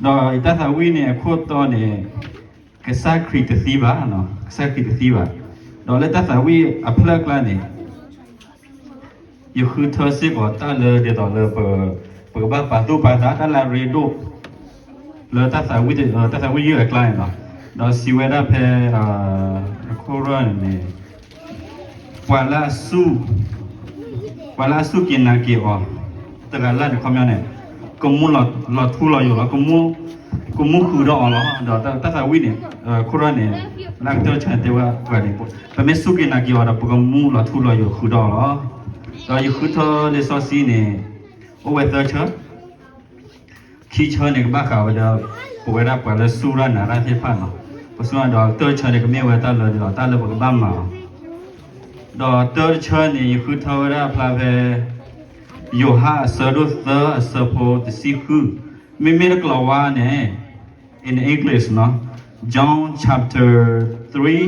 ဒီးယတၢ်သးဝံၣ်န့ၣ် အခိၣ်တီန့ၣ် ကစၢ်ခရံာ်တသံဘၣ်, ကစၢ်ခရံာ်တသံဘၣ်. ဒီးလၢတၢ်သးဝံၣ်အဖျၢၣ်အကျါန့ၣ် ယဃုထၢစ့ၢ်ကီးတၢ်လၢဒ်သိးလၢ ပကဘၣ်ပာ်သူၣ်ပာ်သးတၢ်လၢအရ့ဒိၣ် လၢတၢ်သးဝံၣ်, တၢ်သးဝံၣ်ယုၢ်အကျါန့ၣ်လီၤ. ဒီးစံးဝဲဒၣ်ဖဲ အခိၣ်ရၢၢ်န့ၣ် ပှၤလၢအစူၢ်, ပှၤလၢအစူၢ်က့ၤနာ်က့ၤအီၤ တဂၤလၢ်န့ၣ် ခီပညီန့ၣ် ကမူလီၤထူလီၤယိာ်လီၤ, ကမူဃုာ်ဒီးအီၤလီၤ. ဒီးတၢ်သးဝံၣ်န့ၣ် ခိၣ်ရၢၢ်န့ၣ် လၢအကတၢၢ်တဆၢန့ၣ် တဲဝဲပှၤန့ၣ် ပမ့ၢ်စူၢ်က့ၤနာ်က့ၤအီၤဒီး ပကမူလီၤထူလီၤယိာ်ဃုာ်ဒီးအီၤလီၤ. ဒီးယဃုထၢလံာ်စီဆှံန့ၣ် အိၣ်ဝဲသၢဆၢ ခံဆၢန့ၣ် ကဘၣ်ဃးဝဲဒီး ပဝဲဒၣ်ပှၤလၢစူၢ်တၢ်နာ်တၢ်သ့ၣ်တဖၣ်န့ၣ်လီၤ. ပစူၢ်ဒီးတၢ်ဆၢန့ၣ် ကမ့ၢ်ဝဲတၢ်လၢဒ်သိးတၢ်လၢပကဘၣ်မၤအီၤ. ဒီးတၢ်ဆၢန့ၣ် ယဃုထၢဝဲဒၣ်အဖျါဖဲ ယိၤဟၣ်အဆၢဒိၣ်သၢအဆၢဖိတဆံဃု, မ့မ့ၢ်တကလီၤဝါန့ၣ် in English န့ၣ်လီၤ, John chapter three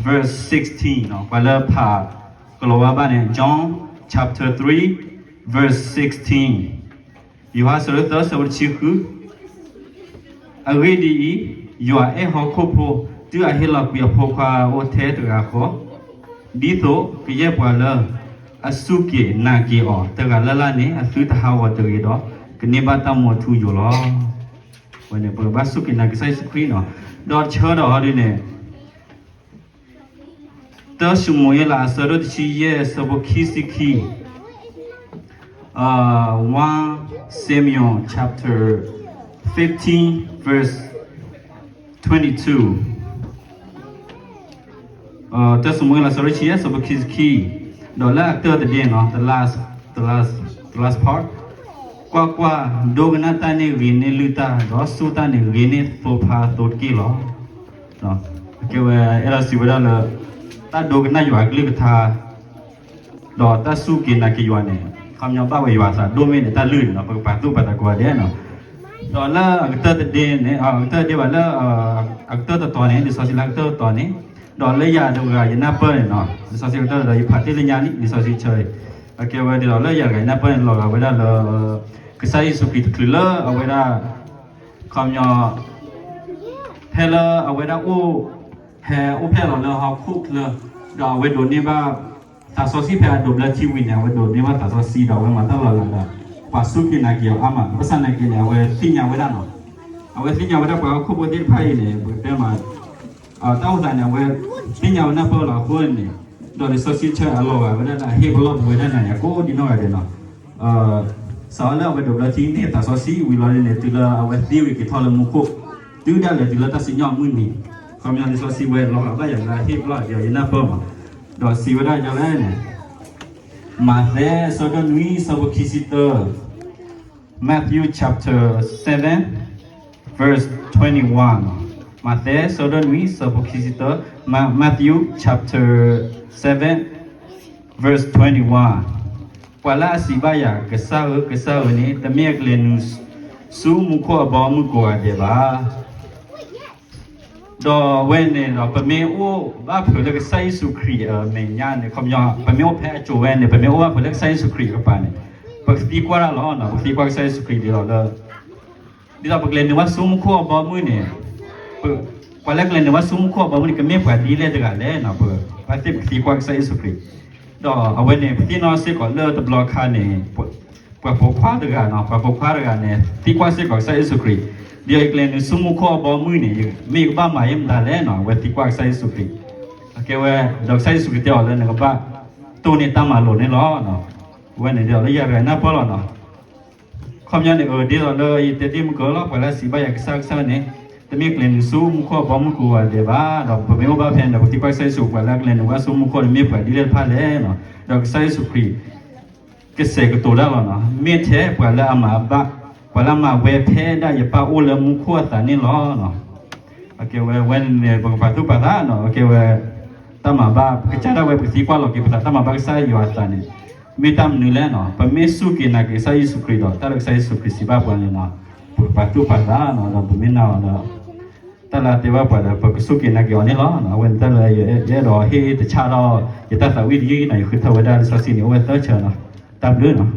verse sixteen န့ၣ်လီၤ. ပှၤလၢဖးကလီၤဝါဘၣ်န့ၣ် John chapter three verse sixteen, ယိၤဟၣ်အဆၢဒိၣ်သၢအဆၢဖိတဆံဃု, အဂ့ၢ်ဒ်အံၤ, ယွၤအဲၣ်ဟီၣ်ခိၣ်ဖိ တုၤအဟ့ၣ်လီၤကွံာ်အဖိခွါအိၣ်ထဲတဂၤဃီ, ဒ်သိးကယဲၢ်ပှၤလၢအစူၢ်က့ၤနာ်က့ၤအီၤ တဂၤလၢ်လၢ်န့ၣ် အသုတဟးဂီၤတဂ့ၤဒီး ကန့ၢ်ဘၣ်တၢ်မူအထူအယိာ်လီၤ. အဝဲန့ၣ် ပကဘၣ်စူၢ်က့ၤနာ်က့ၤကစၢ်ယ့ၣ်ၡူးခရံာ်န့ၣ်လီၤ. ဒီးတၢ်ဆၢဒီးအီၤဒ်န့ၣ် တၢၢ်ၡမူၤအ့လးအဆၢဒိၣ်တဆံယဲၢ်အဆၢဖိခံဆံခံ, uh, one Samuel chapter fifteen verse twenty-two, တၢၢ်ၡမူၤအ့လးအဆၢဒိၣ်တဆံယဲၢ်အဆၢဖိခံဆံခံ, ဒီးလၢအကတၢၢ်တဒ့န့ၣ်လီၤ, the last, the last, the last part, ကွၢ်ကွၢ်, ဒိကနၣ်တၢ်န့ၣ်ဂ့ၤန့ၢ်လုၢ်တၢ်, ဒီးစူၢ်တၢ်န့ၣ်ဂ့ၤန့ၢ်သိဖါသိတက့ၢ်လီၤ. ကဲဝဲအဲၣ်ဒိးစံးဝဲဒၣ်လၢ တၢ်ဒိကနၣ်ယွၤအကလုၢ်ကထါ ဒီးတၢ်စူၢ်က့ၤနာ်က့ၤယွၤန့ၣ် ခီပညီဘၣ်ဝဲယွၤအသးဒိၣ်မ့ၢ်န့ၣ် တၢ်လုၢ်န့ၣ်လီၤ, ပကပာ်သူၣ်ပာ်သးကိးဂၤဒဲးန့ၣ်လီၤ. ဒီးလၢအကတၢၢ်တဒ့န့ၣ် အကတၢၢ်တဒ့ဘၣ်လၢ အကတၢၢ်တတီၤန့ၣ် လံာ်စီဆှံလၢအကတၢၢ်တတီၤန့ၣ်, ဒီးလၢယၤတဂၤယနၢ်ပၢၢ်န့ၣ်လီၤ, လံာ်စီဆှံကတၢၢ်တတီၤ ယဖးတ့ၢ်လၢညါလံ လံာ်စီဆှံဆၢအံၤ, အကဲဝဲဒ်သိးလၢယၤတဂၤယနၢ်ပၢၢ်န့ၣ် လီၤဂာ်ဝဲဒၣ်လၢ ကစၢ်ယ့ၣ်ၡူးခရံာ်တချုးလၢအဝဲဒၣ် ခီပညီ ဖဲလၢအဝဲဒၣ်အိၣ် ဖဲအိၣ်ဖျဲၣ်လီၤလၢဟီၣ်ခိၣ်ချၢ, ဒီးအဝဲဒိးန့ၢ်ဘၣ် သးစီဆှံဖဲအဒိးဘျၢထံဝံၤန့ၣ် အဝဲဒိးန့ၢ်ဘၣ်သးစီဆှံဒီးအဝဲမၤတၢ်လီၤလးဒီး ပှၤစူၢ်က့ၤနာ်က့ၤအီၤအါမး, ဘၣ်ဆၣ်သနာ်က့န့ၣ် အဝဲသ့ၣ်ညါဝဲဒၣ်န့ၣ်လီၤ, အဝဲသ့ၣ်ညါဝဲဒၣ်ပှၤဟီၣ်ခိၣ်ဖိသ့ၣ်တဖၣ်အံၤန့ၣ် ပကတဲမး တၢ်အိၣ်သးန့ၣ် အဝဲသ့ၣ်ညါဝဲနၢ်ပၢၢ်လီၤအဃိန့ၣ်, ဒီးလံာ်စီဆှံဆၢအလီၤဂာ်ဝဲဒၣ်လၢအဟ့ၣ်ပလီၢ်ပဝဲဒၣ်နၤန့ၣ် အကိးဒံနီၢ်ဂၤဒဲးန့ၣ်လီၤ. စးထီၣ်လၢအဝဲဒိးဘျၢထံန့ၢ်သးစီဆှံဝံၤလီၤန့ၣ် တုၤလၢအဝဲသံဝံၤက့ၤထီၣ်လၢမူခိၣ်, တုၤဒၣ်လဲာ်တုၤလၢတၢ်စံၣ်ညီၣ်အမုၢ်နံၤ, ခီပညီလံာ်စီဆှံဝဲလီၤဂာ်ဘၣ်ယၤလၢအဟ့ၣ်ပလီၢ်ယၤယနၢ်ပၢၢ်မး, ဒီးစံးဝဲဒၣ်ယၤလဲၣ်န့ၣ် မးသဲအဆၢဒိၣ်နွံအဆၢဖိခံဆံတၢ, Matthew chapter seven verse twenty-one, မးသဲအဆၢဒိၣ်နွံအဆၢဖိခံဆံတၢ, Matthew chapter seven verse twenty-one, ပှၤလၢအစံးဘၣ်ယၤ ကစၢ်ဧၢ ကစၢ်ဧၢန့ၣ် တမ့ၢ်အကလဲၤနုာ်ဆူမူခိၣ်အဘီအမုၢ်ကိးဂၤဒဲးဘၣ်. ဒီးအဝဲန့ၣ်ဒီး ပမ့ၢ်အိၣ်ဘၣ်ဖုးလၢကစၢ်ယ့ၣ်ၡူးခရံာ်အမဲာ်ညါန့ၣ် ခီပညီ ပမ့ၢ်အိၣ်ဖဲအစိၤဝဲန့ၣ် ပမ့ၢ်အိၣ်ဘၣ်ဖုးလၢကစၢ်ယ့ၣ်ၡူးခရံာ်အကပၤန့ၣ် ပကသံကွၢ်တၢ်လီၤ. ပကသံကွၢ်ကစၢ်ယ့ၣ်ၡူးခရံာ်ဒ်သိးလၢ ဒ်သိးပကလဲၤနုာ်ဘၣ်ဆူမူခိၣ်အဘီအမုၢ်န့ၣ်, ပှၤလၢကလဲၤနုာ်ဘၣ်ဆူမူခိၣ်အဘီအမုၢ်န့ၣ် ကမ့ၢ်ပှၤဒ်လဲၣ်တဂၤလဲၣ်န့ၣ် ပဘၣ်သ့ၣ်ပကသံကွၢ်ကစၢ်ယ့ၣ်ၡူးခရံာ်. ဒီးအဝဲန့ၣ် ပသ့ၣ်နီၣ်စ့ၢ်ကီးလၢတဘျီခါန့ၣ် ပှၤပိာ်ခွါတဂၤန့ၣ်, ပှၤပိာ်ခွါတဂၤန့ၣ် သံကွၢ်စ့ၢ်ကီးကစၢ်ယ့ၣ်ၡူးခရံာ်, ဒ်သိးယကလဲၤနုာ်ဆူမူခိၣ်အဘီအမုၢ်န့ၣ် မ့ၢ်ယကဘၣ်မၤယဲမတၤလဲၣ်န့ၣ် အဝဲသံကွၢ်ကစၢ်ယ့ၣ်ၡူးခရံာ်. အကဲဝဲ ဒီးကစၢ်ယ့ၣ်ၡူးခရံာ်တဲအီၤလၢ နကဘၣ်တိၢ်န့ၢ်တၢ်မၤလိာ်န့ၣ်လီၤ. အဝဲန့ၣ်ဒ်သိးလၢယၤတဂၤနၢ်ပၢၢ်လီၤန့ၣ် ခီပညီန့ၣ် အဒ်သိးလၢယတဲတ့ၢ်မုၢ်ကၢလီၤ ပှၤလၢအစံးဘၣ်ယၤကစၢ်ကစၢ်န့ၣ် တမ့ၢ်ကလဲၤနုာ်ဆူမူခိၣ်အဘီအမုၢ်ကိးဂၤဒဲးဘၣ်. ဒီးပမ့ၢ်အိၣ်ဘၣ်ဖဲန့ၣ်ဒီး ပသံကွၢ်ကစၢ်ယ့ၣ်ၡူး ပှၤလၢအကလဲၤနုာ်ဘၣ်ဆူမူခိၣ်န့ၣ် မ့ၢ်ပှၤဒ်လဲၣ်တဖၣ်လဲၣ်န့ၣ်. ဒီးကစၢ်ယ့ၣ်ၡူးခရံာ် ကစဲးကတိၤတၢ်လီၤန့ၣ်, မ့ၢ်ထဲပှၤလၢအမၤဘၣ်, ပှၤလၢအမၤဝဲဖဲဒၣ်ယပၢ်အိၣ်လၢမူခိၣ်အသးန့ၣ်လီၤ. အကဲဝဲ ဝဲန့ၣ် ပကပာ်သူၣ်ပာ်သးန့ၣ်, အကဲဝဲ တၢ်မၤဘၣ် ပကစၢ်ဒၣ်ဝဲ ပကသံကွၢ်လီၤက့ၤပသး တၢ်မၤဘၣ်ကစၢ်ယွၤအသးန့ၣ် မ့ၢ်တၢ်မနုၤလဲၣ်န့ၣ်. ပမ့ၢ်စူၢ်က့ၤနာ်က့ၤကစၢ်ယ့ၣ်ၡူးခရံာ်ဒီး တၢ်လၢကစၢ်ယ့ၣ်ၡူးခရံာ်စံးဘၣ်ပှၤန့ၣ်န့ၣ်, ပကပာ်သူၣ်ပာ်သးန့ၣ်, ဒီးပမ့ၢ်နာ်အီၤဒီး တၢ်လၢအတဲဘၣ်ပှၤဒီး ပကစူၢ်က့ၤနာ်က့ၤအီၤန့ၣ်လီၤ. အဝဲန့ၣ်တၢ်လၢယအဲၣ်ဒိးဟ့ၣ်တၢ်ဆၢဒီး ယတၢ်သးဝံၣ်တယုၢ်အံၤန့ၣ် ယဃုထၢဝဲဒၣ်လံာ်စီဆှံန့ၣ် အိၣ်ဝဲသၢဆၢန့ၣ်, တၢ်ဘျုးန့ၣ်.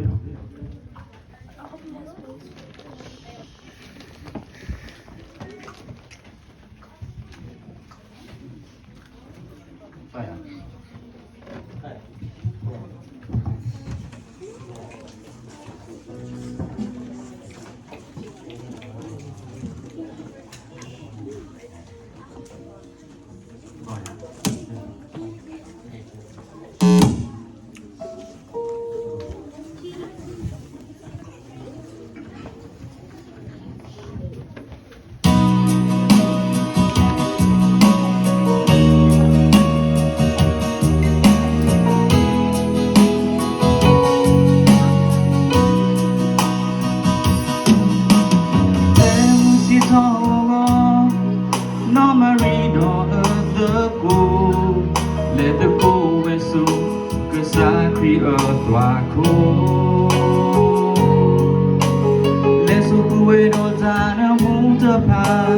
ပှဲၤဒီးတၢ်နၢမူတဖၣ်,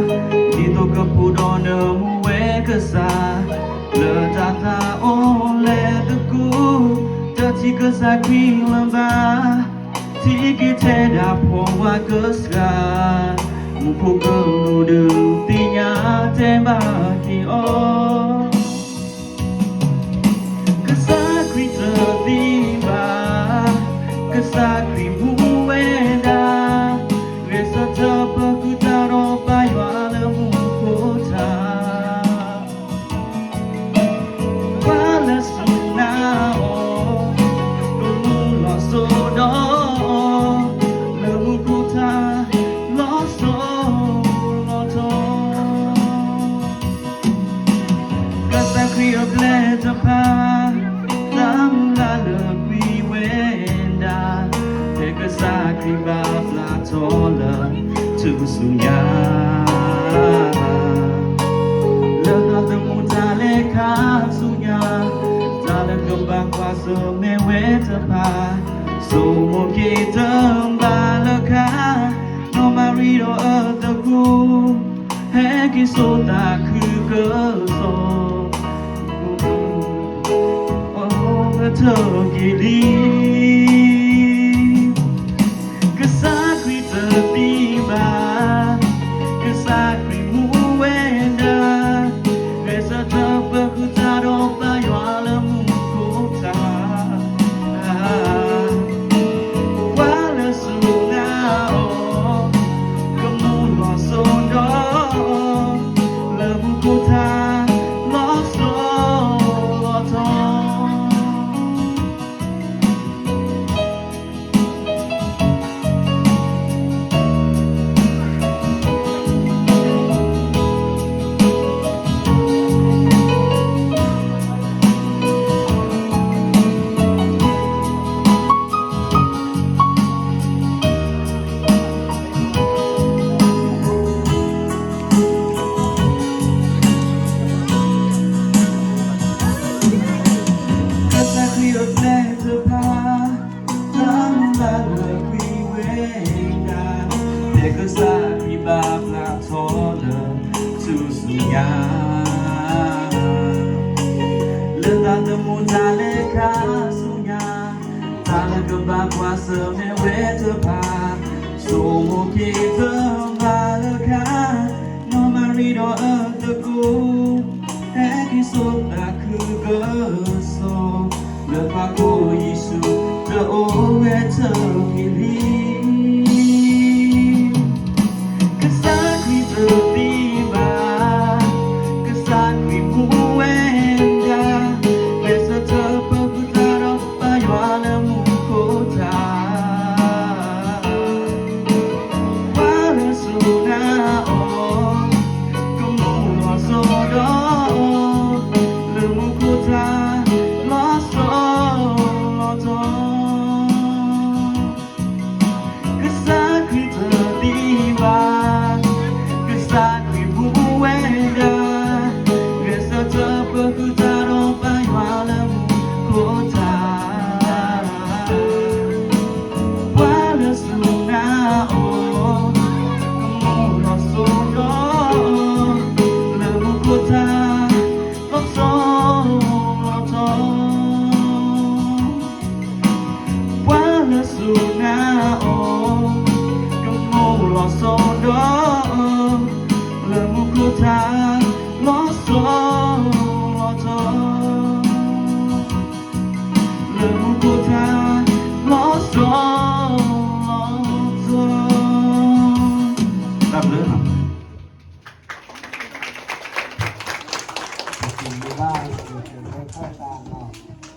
ဒ်သိးကဖှိၣ်ဒီးနၢမူဝဲကစၢ်, လၢတၢ်သးအိၣ်လဲၤသကိး, တၢ်ထံၣ်ကစၢ်ခရံာ်လၢၤဘၣ်, ထံၣ်က့ၤထဲဒၣ်ဖှီၣ်ဝါကစၢ်, မူခိၣ်ကလူးဒုးသ့ၣ်ညါတဲဘၣ်က့ၤအီၤ ကစၢ်ခရံာ်တသံဘၣ်, ကစၢ်ခရံာ်မူဝဲဒၣ်, ဂဲၤဆၢထၢၣ်ပဃုာ်တၢ်ဒီးပၢ်ယွၤလၢမူခိၣ်ထါ, ပှၤလၢအစူၢ်နာ်အီၤ, ကမူလီၤစိၤဒီးအီၤ, လၢမူခိၣ်ထါလီၤစိၤလီၤထီ ကစၢ်ခရံာ်အပျဲၢ်တဖၣ်, သးမုၢ်လၢ်လၢကွံာ်ဝဲဒၣ်, ဖဲကစၢ်ခရံာ်ဘၣ်ပျၢ်ထီၣ်လၢထူၣ်စုညါ, လၢသးသမူတၢ်လဲၤခါဆူညါ, တၢ်လၢကဘၣ်ကွၢ်ဆၢၣ်မဲာ်ဝဲတဖၣ်, ဆိမိၣ်က့ၤတဘၣ်လၢခါ, နီၢ်မၤရံဒီးအသကိး ဟဲက့ၤစိာ်သးခုကစီၣ်, အိၣ်ဝဲထၢၣ်က့ၤလံ, ကစၢ်ခရံာ်တသံဘၣ်, ကစၢ်ခရံာ်မူဝဲဒၣ်, ဂဲၤဆၢထၢၣ်ပဃုာ်တၢ်ဒီးပၢ်ယွၤလၢမူခိၣ်ထါ ပှၤလၢအစူၢ်နာ်အီၤ, ကမူလီၤစိၤဒီးအီၤ, လၢမူခိၣ်ထါလီၤစိၤလီၤထီ ကစၢ်ခရံာ်အပျဲၢ်တဖၣ်, သးမုၢ်လၢ်လၢကွံာ်ဝဲဒၣ်, ဖဲကစၢ်ခရံာ်ဘၣ်ပျၢ်ထီၣ်လၢထူၣ်စုညါ, လၢသးသမူတၢ်လဲၤခါဆူညါ, တၢ်လၢကဘၣ်ကွၢ်ဆၢၣ်မဲာ်ဝဲတဖၣ်, ဆိမိၣ်က့ၤတဘၣ်လၢခါ, နီၢ်မၤရံဒီးအသကိး ဟဲက့ၤစိာ်သးခုကစီၣ်, လၢပှၤကိးယ့ၣ်ၡူးတအိၣ်ဝဲထၢၣ်က့ၤလံ. ကစၢ်ခရံာ်တသံဘၣ်, ကစၢ်ခရံာ်မူဝဲဒၣ်, ဂဲၤဆၢထၢၣ်ပဃုာ်တၢ်ဒီးပၢ်ယွၤလၢမူခိၣ်ထါ ပှၤလၢအစူၢ်နာ်အီၤ, ကမူလီၤစိၤဒီးအီၤ, လၢမူခိၣ်ထါလီၤစိၤလီၤထီ, ကစၢ်ခရံာ်တသံဘၣ်, ကစၢ်ခရံာ်မူဝဲဒၣ်, ဂဲၤဆၢထၢၣ်ပဃုာ်တၢ်ဒီးပၢ်ယွၤလၢမူခိၣ်ထါ ပှၤလၢအစူၢ်နာ်အီၤ, ကမူလီၤစိၤဒီးအီၤ, လၢမူခိၣ်ထါလီၤစိၤလီၤထီ, ပှၤလၢအစူၢ်နာ်အီၤ, ကမူလီၤစိၤဒီးအီၤ, လၢမူခိၣ်ထါလီၤစိၤလီၤထီ လၢမူခိၣ်ထါလီၤစိၤလီၤထီ, တၢ်ဘျုး, တၢ်ဘျုးဘၣ်, တၢ်ဘျုးဘၣ်,